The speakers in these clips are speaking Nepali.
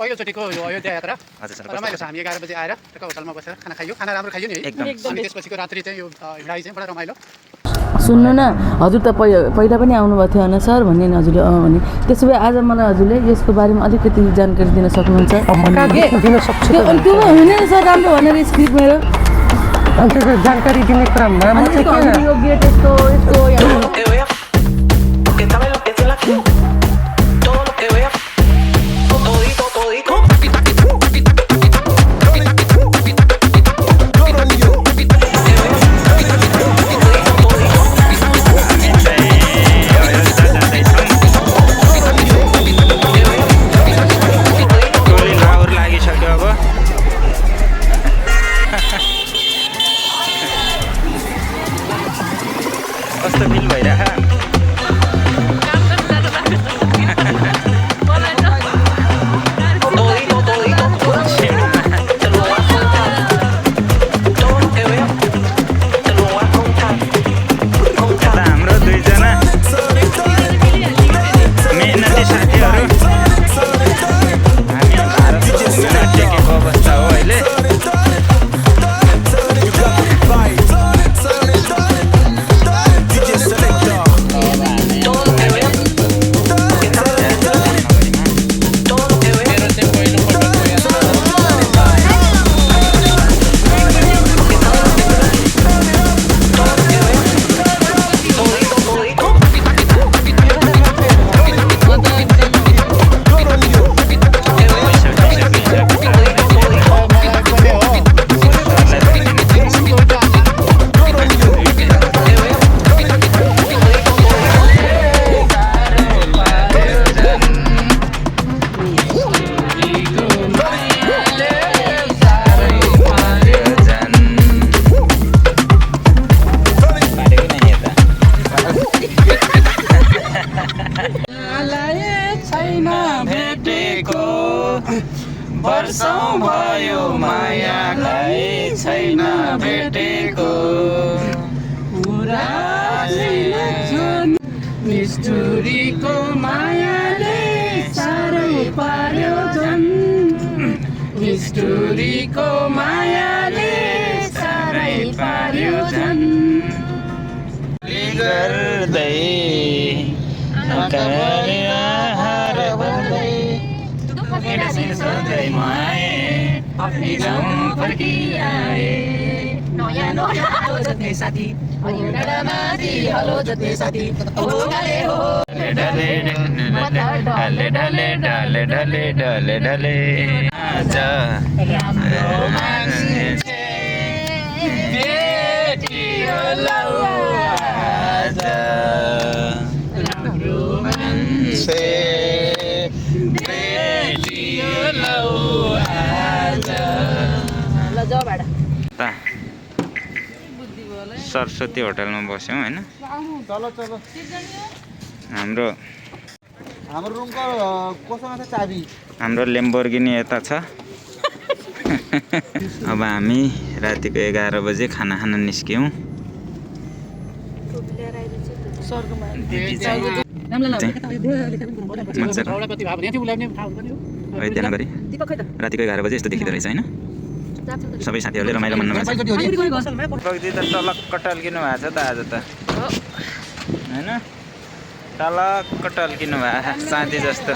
पहिलोचोटिको यो अयोध्या यात्रा हजुर सर रमाइलो छ। हामी 11 बजे आएर टक्क होटलमा बसेर खाना खाइयो। खाना राम्रो खाइयो नि है। एकदम अनि त्यसपछिको रात्रि चाहिँ यो हिँडाइ चाहिँ बडा रमाइलो। सुन्नु न हजुर त पहिला पनि आउनुभएको थियो होइन सर भन्ने नि हजुरले भने। त्यसो भए आज मलाई हजुरले यसको बारेमा अलिकति जानकारी दिन सक्नुहुन्छ? दिन सक्छु। त्यो हुने सर राम्रो भनेर स्क्रिप्ट मेरो जानकारी दिने क्रममा म चाहिँ यो गेट यस्तो कस्तो फिल भइरहेको हाम्रो दुईजना मेहनती साथीहरू हामी भारतको टेकेको अवस्था हो अहिले। वर्षौं भयो मायालाई छैन भेटेको निष्ठुरीको मायाले साह्रै पार्यो झन् निष्ठुरीको मायाले साह्रै पार्यो झन् गर्दै सधैँ माए आफ्नै गाउँ फर्किआए नयाँ नयाँ हलो जत्ने साथी डाँडामाथि हलो जत्ने साथी ढले ढले ढले ढले ढले ढले आज राम्रो मान्छे भेटियो लौ आज राम्रो मान्छे सरस्वती होटलमा बस्यौँ होइन। हाम्रो रुमको कोसँग छ चाबी? हाम्रो लेम्बोर्गिनी यता छ। अब हामी रातिको 11 बजे खाना खान निस्क्यौँ। रातिको 11 बजे यस्तो देखिँदो रहेछ होइन। सबै साथीहरूले रमाइलो मान्नु भएको छ। प्रगति त टलक्क टल्किनु भएको छ त आज त होइन। टलक्क टल्किनु भएको साथी जस्तो।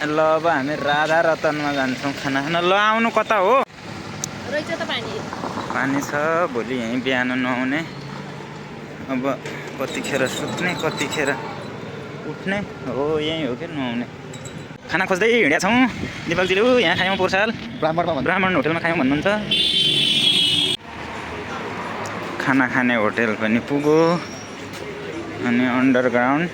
ल अब हामी राधा रतनमा जान्छौँ खाना खान। ल आउनु कता हो? पानी छ। भोलि यहीँ बिहान नुहाउने। अब कतिखेर सुत्ने कतिखेर उठ्ने हो यहीँ हो कि नुहाउने। खाना खोज्दै हिँडेका छौँ। दिपकजीले यहाँ खायौँ पोर्साल ब्राह्मण होटलमा खायौँ भन्नुहुन्छ। खाना खाने होटल पनि पुगो अनि अन्डरग्राउन्ड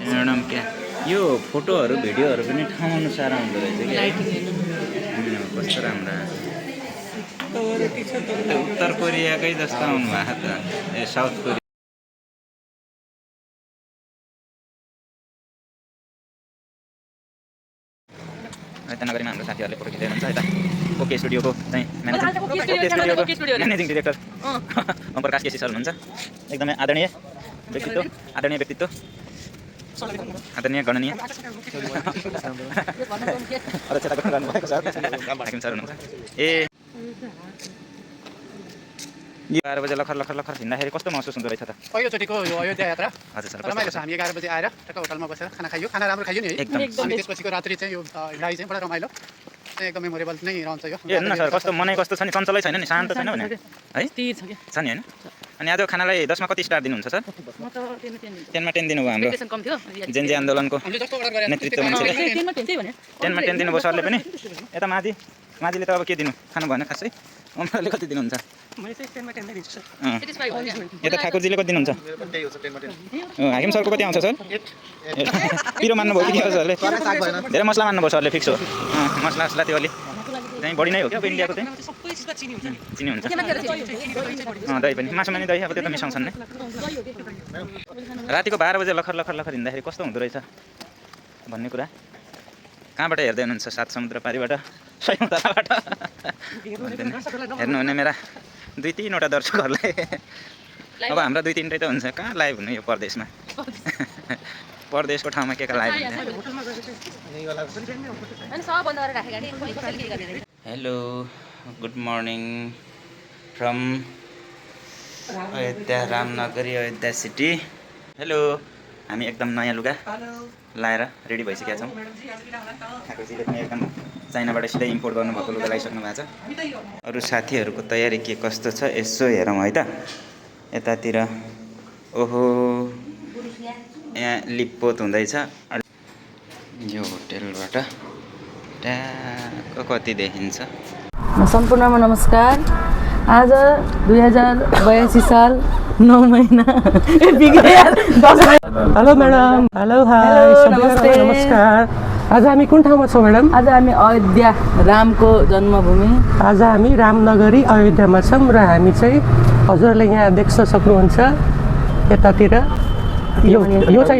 म्याडम क्या यो फोटोहरू भिडियोहरू पनि ठाउँ अनुसार आउँदो रहेछ कि कस्तो राम्रो। उत्तर कोरियाकै जस्तो आउनु भएको त ए साउथ कोरिया। यता नगरीमा हाम्रो साथीहरूले फोटो खिच्दै हुनुहुन्छ। यता ओके स्टुडियोको चाहिँ manager managing director Om Prakash KC sir हुनुहुन्छ। एकदमै आदरणीय व्यक्तित्व, आदरणीय गणनीय अध्यक्षता गर्नुभएको सर हाकिम सर हुनुहुन्छ। ए 11 बजे लखर हिँड्दाखेरि कस्तो महसुस हुँदो रहेछ त? पहिलोचोटिको यो अयोध्या यात्रा हजुर सर, रमाइलो छ। हामी 11 बजे आएर टक्क होटलमा बसेर खाना खायो, खाना राम्रो खायो नि है। एकदम अनि त्यसपछिको रात्रि चाहिँ यो हिँडाइ चाहिँ बडा रमाइलो, चाहिँ एकदम मेमोरेबल नै रहन्छ यो। ए हेर्नु न सर, कस्तो मनै कस्तो छ नि, चञ्चलै छैन नि, शान्त छैन भने है छ नि होइन। अनि आज खानालाई 10 मा कति स्टार दिनुहुन्छ सर? 10 मा 10 दिनुभयो। हाम्रो जेनजी आन्दोलनको नेतृत्व मान्छेले 10 मा 10 दिनुभयो सरले पनि। यता माझीले त अब के दिनु, खानु भएन खासै। अमरले कति दिनुहुन्छ? यता ठाकुरजीले कति दिनुहुन्छ? हाकिम सरको कति आउँछ सर? पिरो मान्नुभयो कि के हो सरले? धेरै मसला मान्नुभयो सरले, फिक्स हो। मसला त्यो अलि चाहिँ बढी नै हो क्या इन्डियाको चाहिँ चिनी हुन्छ। दही पनि, मासुमा नि दही, अब त्यो त मिसाउँछन् नै। रातिको 12 बजे लखर हिँड्दाखेरि कस्तो हुँदो रहेछ भन्ने कुरा कहाँबाट हेर्दै हुनुहुन्छ? 7 समुद्र पारीबाट, सयौँतलाबाट हेर्नुहुने मेरा 2-3वटा दर्शकहरूलाई। अब हाम्रा 2-3 त हुन्छ, कहाँ लाइभ हुनु यो परदेशमा? परदेशको ठाउँमा के लाइभ हुन्छ? Hello, good morning from Ayodhya, Ramnagari, Ayodhya city. Hello, हामी एकदम नयाँ लुगा लाएर रेडी भइसकेका छौँ। ठाकुरजीले पनि एकदम चाइनाबाट सिधै इम्पोर्ट गर्नुभएको लुगा लगाइसक्नु भएको छ। अरू साथीहरूको तयारी के कस्तो छ यसो हेरौँ है त। यतातिर ओहो, यहाँ लिपपोत हुँदैछ। यो होटेलबाट ट्याक्क कति देखिन्छ। सम्पूर्णमा नमस्कार। आज 2082 साल 9 महिना। Hello madam. हेलो, हाई, नमस्ते, नमस्कार। आज हामी कुन ठाउँमा छौँ म्याडम? आज हामी अयोध्या, रामको जन्मभूमि। आज हामी रामनगरी अयोध्यामा छौँ र हामी चाहिँ हजुरले यहाँ देख्न सक्नुहुन्छ यतातिर यो चाहिँ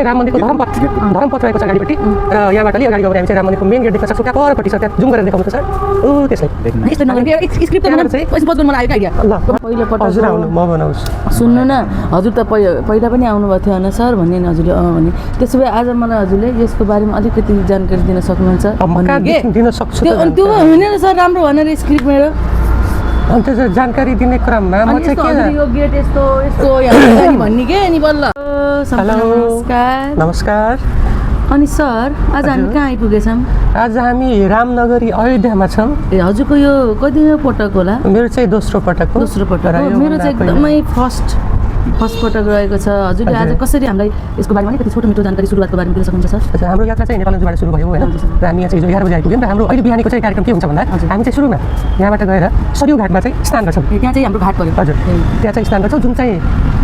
राम मन्दिरको धर्मपथ रहेको छ अगाडिपट्टि, र यहाँबाट अलि अगाडि गएर हामी चाहिँ राम मन्दिरको मेन गेट देख्न सक्छौँ। त्यहाँ परपट्टि छ, त्यहाँ जुम गरेर देखाउनु सर। हजुर आउनु, म बनाउँछु। सुन्नु न, हजुर त पहिला पनि आउनुभएको थियो होइन सर भन्ने नि हजुरले भने। त्यसो भए आज मलाई हजुरले यसको बारेमा अलिकति जानकारी दिन सक्नुहुन्छ? दिन सक्छु। त्यो होइन र सर, राम्रो भनेर स्क्रिप्ट मेरो। अनि त्यो जानकारी दिने क्रममा म चाहिँ के यो गेट यस्तो यहाँ भन्ने के नि बल्ल। नमस्कार। नमस्कार। अनि सर, आज हामी कहाँ आइपुगेछौँ? आज हामी रामनगरी अयोध्यामा छौँ। ए हजुरको यो कति पटक होला? मेरो चाहिँ दोस्रो पटक हो। मेरो चाहिँ एकदमै फर्स्ट पटक रहेको छ। हजुरले आज कसरी हामीलाई यसको बारेमा अलिकति छोटो मिठो जानकारी सुरुवातको बारेमा दिन सक्नुहुन्छ सर? अच्छा, हाम्रो यात्रा चाहिँ नेपालबाट सुरु भयो होइन, र हामी यहाँ चाहिँ 11 बजी आइपुग्यौँ। र हाम्रो अहिले बिहानीको चाहिँ कार्यक्रम के हुन्छ भन्दा हामी चाहिँ सुरुमा यहाँबाट गएर सरयू घाटमा चाहिँ स्नान गर्छौँ। त्यहाँ चाहिँ हाम्रो घाट पऱ्यो। हजुर, त्यहाँ चाहिँ स्नान गर्छौँ, जुन चाहिँ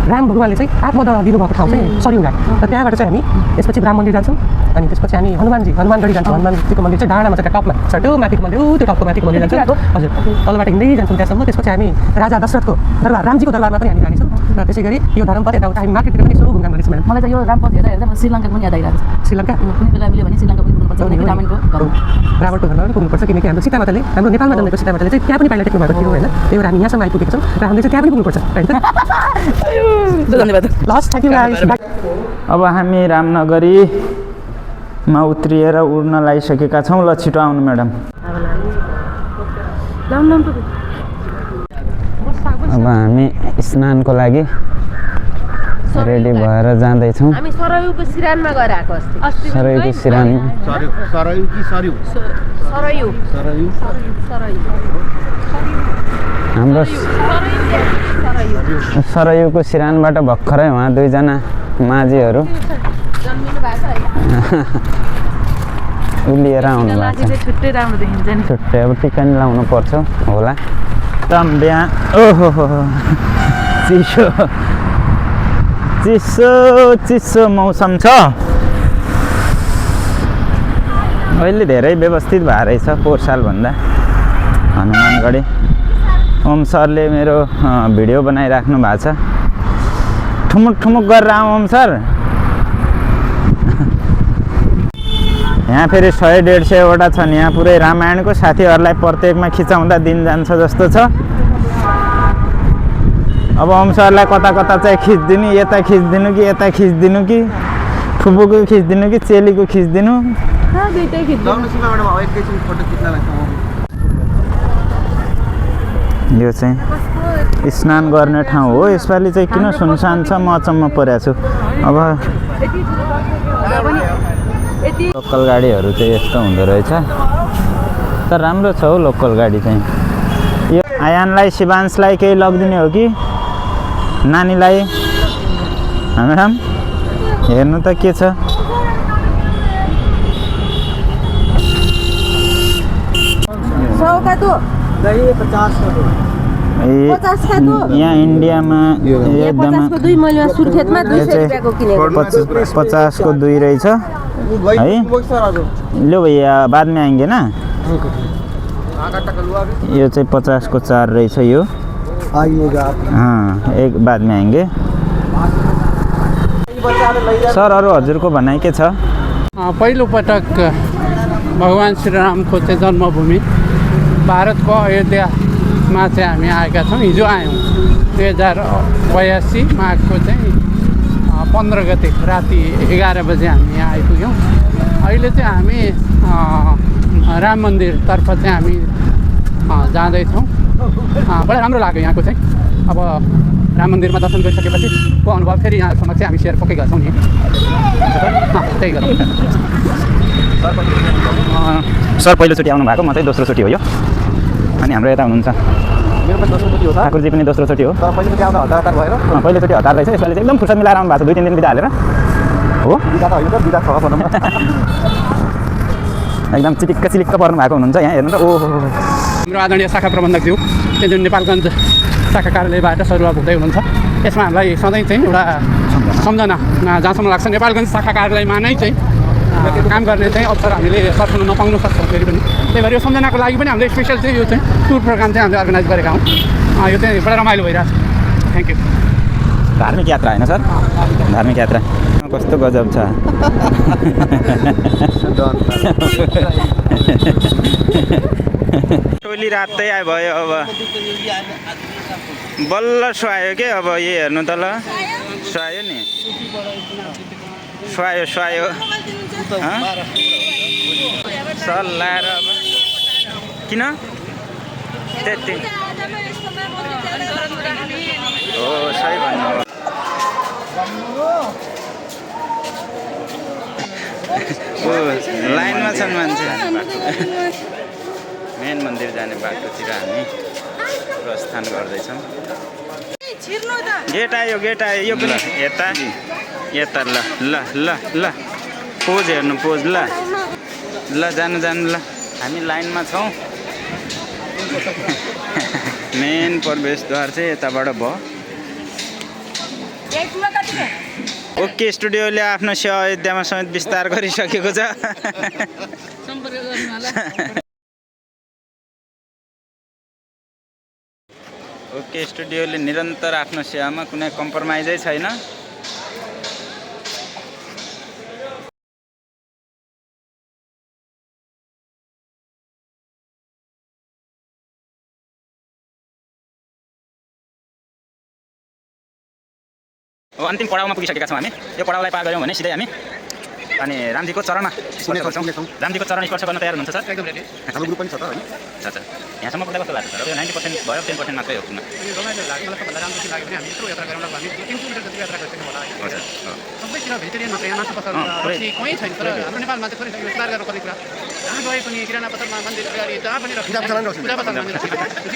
राम भगवान्ले चाहिँ आत्मदह दिनुभएको ठाउँ चाहिँ सरयू घाट। र त्यहाँबाट चाहिँ हामी त्यसपछि राम मन्दिर जान्छौँ। अनि त्यसपछि हामी हनुमानगढी जान्छौँ। हनुमानजीको मन्दिर चाहिँ डाँडामा छ, त्यहाँ टपमा छ, त्यो माथिको मन्दिर, त्यो टपको माथिको मन्दिर जान्छौँ। हजुर, तलबाट हिँड्दै जान्छौँ त्यहाँसम्म। त्यसपछि हामी राजा दशरथको दरबार, रामजीको दरबारमा पनि हामी जानेछौँ। र त्यसै गरी यो धर्मपथ यताउता हामी मार्केटतिर पनि यसो घुमघाम गर्छौँ। मलाई चाहिँ यो रामपथ हेर्दा म श्रीलङ्का पनि याद आइरहेको छ। श्रीलङ्का कुनै बेला मिल्यो भने श्रीलङ्का पनि पुग्नुपर्छ, रावणको घरमा पनि पुग्नुपर्छ, किनकि हाम्रो सीतामाताले, हाम्रो नेपालमा जन्मेको सीतामाताले चाहिँ त्यहाँ पनि पाइला टेक्नु भएको थियो होइन। त्यही भएर हामी यहाँसम्म आइपुगेका छौँ र हामीले चाहिँ त्यहाँ पनि पुग्नुपर्छ। धन्यवाद। लस, थ्याङ्क यू गाइस। अब हामी रामनगरीमा उत्रिएर उड्न लागिसकेका छौँ। ल छिटो आउनु म्याडम। अब हामी स्नानको लागि रेडी भएर जाँदैछौँ। हामी सरयुको सिरानमा गएर आएको अस्ति। सरयुको सिरानमा। हाम्रो सरयुको सिरानबाट भर्खरै उहाँ 2जना माझीहरू उलिएर आउनु भएको छ। छुट्टै राम्रो देखिन्छ नि। छुट्टै अब टिका नि लाउनु पर्छ होला। एकदम बिहान ओहो चिसो मौसम छ। अहिले धेरै व्यवस्थित भएर रहेछ पोहोर सालभन्दा। हनुमानगढी ओम सरले मेरो भिडियो बनाइराख्नु भएको छ। ठुमुक गरेर आउँ ओम सर। यहाँ फेरि 100-150 छन् यहाँ पुरै रामायणको। साथीहरूलाई प्रत्येकमा खिचाउँदा दिन जान्छ जस्तो छ। अब अंशहरूलाई कता कता चाहिँ खिचिदिनु, यता खिचिदिनु कि यता खिचिदिनु कि फुपूको खिचिदिनु कि चेलीको खिचिदिनु। दुइटै खिच्नु। यो चाहिँ स्नान गर्ने ठाउँ हो। यसपालि चाहिँ किन सुनसान छ म अचम्म परेको छु। अब लोकल गाडीहरू चाहिँ यस्तो हुँदो रहेछ। तर राम्रो छ हौ लोकल गाडी चाहिँ। यो आयानलाई शिवांशलाई केही लगिदिने हो कि नानीलाई? राम हेर्नु त के छ। यहाँ इन्डियामा एकदम 50 को 2 रहेछ है। लो भैया बाद में आएंगे ना। यो चाहिँ 50 को 4 रहेछ यो। हाँ एक बाद में आएंगे। सर अरू हजुरको भनाइ के छ? पहिलो पटक भगवान श्रीरामको चाहिँ जन्मभूमि भारतको अयोध्यामा चाहिँ हामी आएका छौँ। हिजो आयौँ 2082 माघको चाहिँ 15 गते राति 11 बजे हामी यहाँ आइपुग्यौँ। अहिले चाहिँ हामी राम मन्दिरतर्फ चाहिँ हामी जाँदैछौँ। बडा राम्रो लाग्यो यहाँको चाहिँ। अब राम मन्दिरमा दर्शन गरिसकेपछि को अनुभव फेरि यहाँ समक्ष हामी सेयर पक्कै गर्छौँ नि। त्यही गरौँ। सर पहिलोचोटि आउनु भएको, म चाहिँ दोस्रोचोटि हो यो। अनि हाम्रो यता हुनुहुन्छ ठाकुरजी पनि दोस्रोचोटि हो। पहिलोचोटि हतार रहेछ। यसपालि चाहिँ एकदम फुर्सद मिलाएर आउनु भएको छ, 2-3 दिन बिदा हालेर हो। एकदम चिलिक्क पर्नु भएको हुनुहुन्छ यहाँ हेर्नु त। ओहो हाम्रो आदरणीय शाखा प्रबन्धकज्यू चाहिँ जुन नेपालगञ्ज शाखा कार्यालयबाट सरुवा भुक्दै हुनुहुन्छ। यसमा हामीलाई सधैँ चाहिँ एउटा सम्झना जहाँसम्म लाग्छ नेपालगञ्ज शाखा कार्यालयमा नै चाहिँ काम गर्ने चाहिँ अवसर हामीले सर्फनु नपाउनु सक्छौँ फेरि पनि। त्यही भएर यो सम्झनाको लागि पनि हामीले स्पेसल चाहिँ यो चाहिँ टुर प्रोग्राम चाहिँ हामीले अर्गनाइज गरेका हौँ। यो चाहिँ बडा रमाइलो भइरहेको छ। Thank you. धार्मिक यात्रा होइन सर? धार्मिक यात्रा कस्तो गजब छ। टोली रातै आयो भयो। अब बल्ल सुहायो के। अब यो हेर्नु त ल सुहायो नि। सुहायो सल्लाएर अब किन त्यति हो सही भन्नु। लाइनमा छन् मान्छे। मेन मन्दिर जाने बाटोतिर हामी प्रस्थान गर्दैछौँ। गेट आयो यो पनि यता ल ल ल ल पोज हेर्नु पोज ल ल जानु ल। हामी लाइनमा छौँ। मेन प्रवेशद्वार चाहिँ यताबाट भयो। ओके स्टुडियोले आफ्नो सेवा अयोध्यामा समेत विस्तार गरिसकेको छ। ओके स्टुडियोले निरन्तर आफ्नो सेवामा कुनै कम्प्रोमाइजै छैन। अब अन्तिम पडाउमा पुगिसकेका छौँ हामी। यो पडाउलाई पार गऱ्यौँ भने सिधै हामी अनि रामजीको चरणमा स्पर्श गर्छौँ। रामजीको चरण स्पर्श गर्न तयार हुनुहुन्छ सर? एकदम रेडी। हाम्रो ग्रुप पनि छ त होइन? अच्छा यहाँसम्म पुग्दा कस्तो लाग्छ सर? यो 90% भयो, 10% मात्रै हो पुग्न। यो रमाइलो लाग्यो। मलाई सबभन्दा राम्रो के लाग्यो भने हामी यत्रो यात्रा गऱ्यौँ। हामी 3 किलोमिटर जति यात्रा गरिसक्यौँ होला। हजुर सबैतिर भेजिटेरियन मात्रै, यहाँ मासु पसल कहीँ छैन। तर हाम्रो नेपालमा चाहिँ थोरै विस्तार गरेर पर्ने कुरा। जहाँ गए पनि किराना पसलमा मन्दिर अगाडि जहाँ पनि पूजा पसल मन्दिर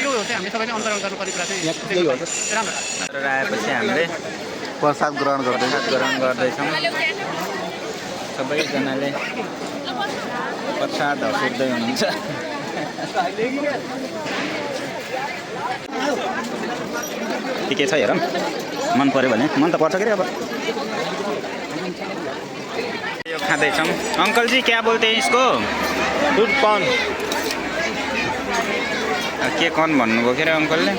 यो चाहिँ हामीले सबैले अन्तरण गर्नुपर्ने कुरा चाहिँ राम्रो लाग्छ। र आएपछि हामीले प्रसाद ग्रहण गर्दैछौँ। सबैजनाले प्रसाद हँसिँदै हुनुहुन्छ। के छ हेरौँ। मन पऱ्यो भने मन त पर्छ के अरे। अब यो खाँदैछौँ। अंकल जी क्या बोलते हैं इसको? दूध कौन? के कौन भन्नुभयो के अरे अङ्कलले?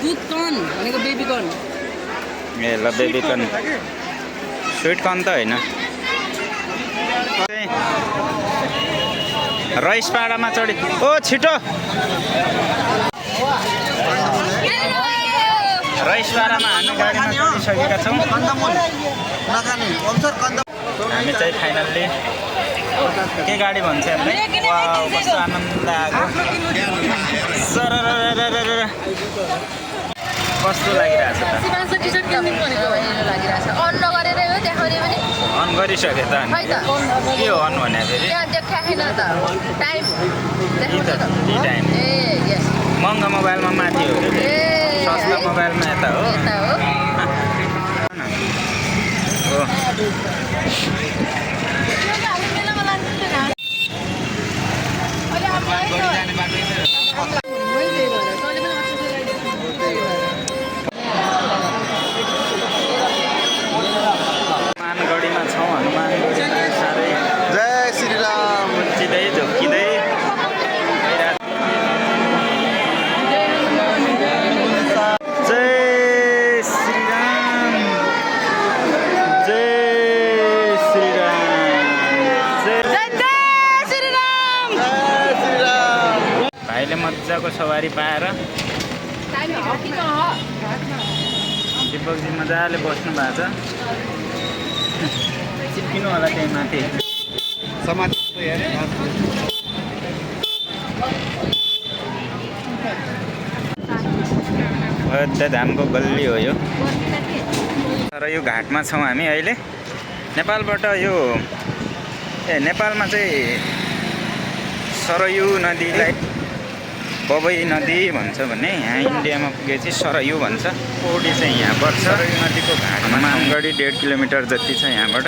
दुध कर्न भनेको बेबी कर्न। ए ल बेबी कर्न। स्विट कर्न त होइन। रइसपाडामा चढी ओ छिटो रइसपाडामा हामी गाडीमा चढिसकेका छौँ हामी चाहिँ फाइनल्ली के गाडी भन्छ यसलाई वाउ कस्तो आनन्द आएको सररररररर कस्तो लागिरहेछ त अन गरिसके त अनि के हो अन भने फेरि टी टाइम महँगो मोबाइलमा माथि हो सस्तो मोबाइलमा यता हो हनुमानगढीमा छौँ हनुमानगढीमा साह्रै जय श्रीराम चिँदै झोक्किँदै भाइले मजाको सवारी पाएर दिपकजी मजाले बस्नु भएको छ चिप्किनु होला त्यही माथि अयोध्या धामको गल्ली हो यो तर यो घाटमा छौँ हामी अहिले नेपालबाट यो नेपालमा चाहिँ सरयू नदीलाई बबई नदी भन्छ भने यहाँ इन्डियामा पुगेपछि सरयू भन्छ पौडी चाहिँ यहाँ पर्छ सरयू नदीको घाट हनुमानगढी 1.5 किलोमिटर जति छ यहाँबाट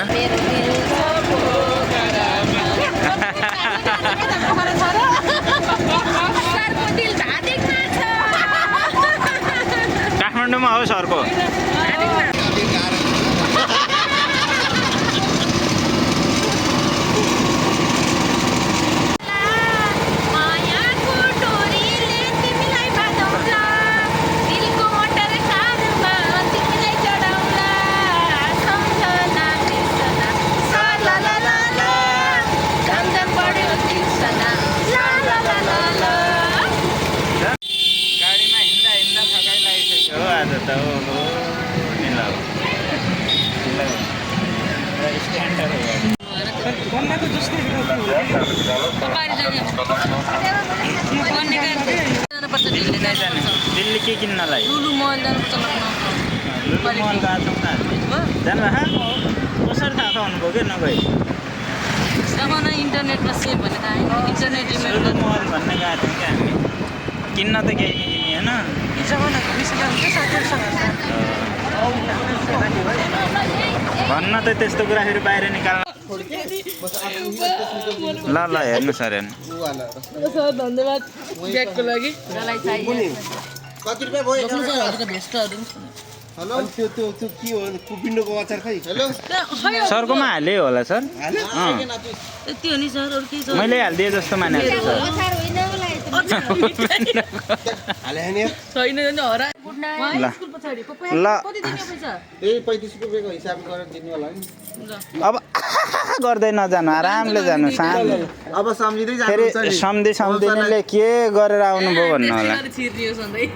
काठमाडौँमा हो सरको दिल्ली के किन्नलाई लुलु मल जानु कसरी थाहा त हुनुभयो क्या नगई इन्टरनेटमा सेभ भने थाहा इन्टरनेट मल भन्ने गएको थियौँ क्या हामी किन्न त केही किने होइन भन्न त त्यस्तो कुरा फेरि बाहिर निकाल्न ल ल हेर्नु सर हेर्नु धन्यवाद ब्यागको लागि कति रुपियाँ भयो भेस्टहरू हेलो त्यो त्यो त्यो के हो कुपिन्डोको अचार खै हेलो सरकोमा हाल्यो होला सर यति हो नि सर अरू के छ मैले हालिदिएँ जस्तो मानेको छु सर छैन हरा ल ल त्यही 35 रुपियाँको हिसाब गरेर दिनु होला नि अब गर्दै नजानु आरामले जानु शान्त अब सम्झिँदै फेरि जानुहुन्छ नि सम्झिँदैले के गरेर आउनुभयो भन्नु होला छिर्दियो सधैँ